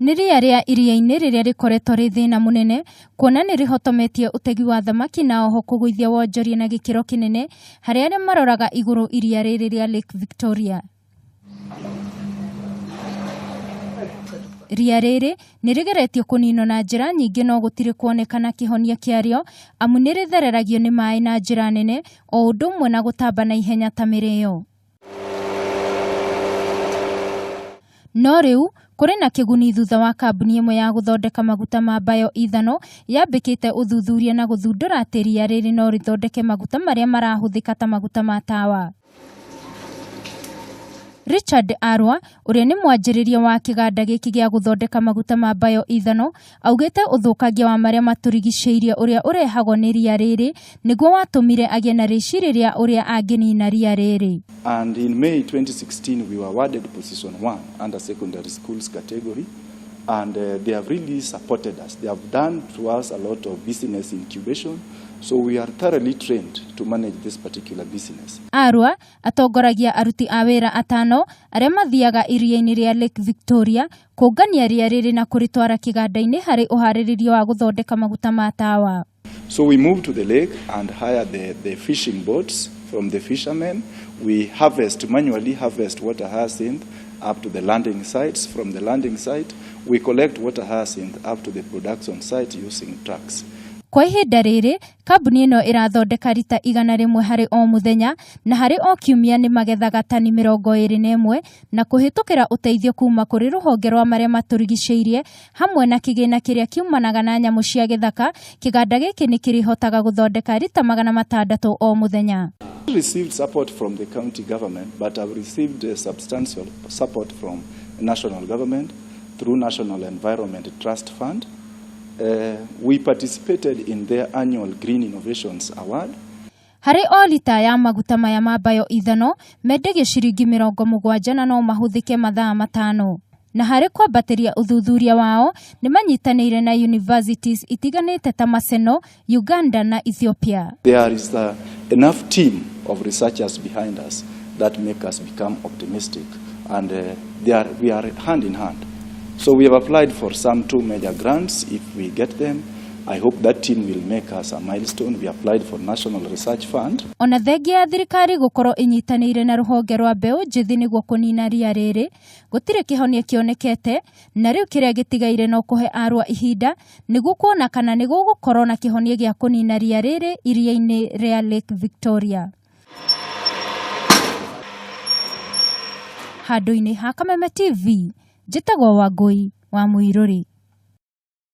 Nĩ ria rĩa iria-inĩ rĩrĩa rĩkoretwo rĩ thĩna mũnene kuona nĩ rĩhotometie ũtegi wa thamaki na oho kũgũithia wonjoria na gĩkĩro kĩnene harĩ arĩa maroraga igũrũ iria rĩrĩ rĩa Lake Victoria. Ria rĩrĩ nĩ rĩgeretio kũninwo na njĩra nyingĩ no gũtirĩ kuonekana kĩhonia kĩarĩo amu nĩ rĩthereragio nĩ maĩ na njĩra nene o ũndũ ũmwe na gũtamba na ihenya ta mĩrĩo. No rĩu kũrĩ na kĩguni thutha wa kambuni ĩmwe ya gũthondeka maguta ma bioethanol yambĩkĩte ũthuthuria na gũthundũra atĩ ria rĩrĩ no rĩthondeke maguta marĩa marahũthĩka ta maguta ma tawa. Richard Arwa ũrĩa nĩ mwanjĩrĩria wa kĩganda gĩkĩ gĩa gũthondeka maguta ma bioethanol augĩte ũthũkangia wa marĩa matũrigicĩirie ũrĩa ũrehagwo nĩ ria rĩrĩ nĩguo watũmire agĩe na rĩciria rĩa ũrĩa angĩnina ria rĩrĩ. And in May 2016, we were awarded position one under secondary schools category, and they have really supported us. They have done to us a lot of business incubation, so we are thoroughly trained to manage this particular business. Arwa atongoragia aruti a wĩra atano arĩa mathiaga iria-inĩ rĩa Lake Victoria kũngania ria rĩrĩ na kũrĩtwara kĩganda-inĩ harĩ ũharĩrĩria wa gũthondeka maguta ma tawa. So we move to the lake and hire the fishing boats from the fishermen. We harvest, manually harvest water hyacinth up to the landing sites. From the landing site, we collect water hyacinth up to the production site using trucks. Kwa ihinda rĩrĩ, kambuni ĩno ĩrathondeka rita 100 harĩ o mũthenya na harĩ o kiumia nĩ magethaga tani 21 na kũhĩtũkĩra ũteithio kuma kũrĩ rũhonge rwa marĩa matũrigicĩirie hamwe na kĩgĩna kĩrĩa kiumanaga na nyamũ cia gĩthaka, kĩganda gĩkĩ nĩ kĩrĩhotaga gũthondeka rita 600 o mũthenya. I received support from the county government, but I've received substantial support from national government through National Environment Trust Fund. We participated in their annual Green Innovations Award. Harĩ o lita ya maguta maya ma bioethanol mendagio ciringi 70 na no mahũthĩke mathaa 5. Na harĩ kwambatĩria ũthuthuria wao nĩ manyitanĩire na universities itiganĩte ta Maseno, Uganda na Ethiopia. There is enough team of researchers behind us that make us become optimistic, and we are hand in hand. So we have applied for some 2 major grants. If we get them, I hope that team will make us a milestone. We applied for National Research Fund. Ona thengia ya thirikari gũkorwo ĩnyitanĩire na rũhonge rwa mbeũ njĩthĩ nĩguo kũnina ria rĩrĩ, gũtirĩ kĩhonia kĩonekete, na rĩu kĩrĩa gĩtigaire no kũhe Arwa ihinda nĩguo kuona kana nĩ gũgũkorwo na kĩhonia gĩa kũnina ria rĩrĩ iria-inĩ rĩa Lake Victoria. Handũ-inĩ ha Kameme TV, njĩtagwo Wangũi wa Mũirũrĩ.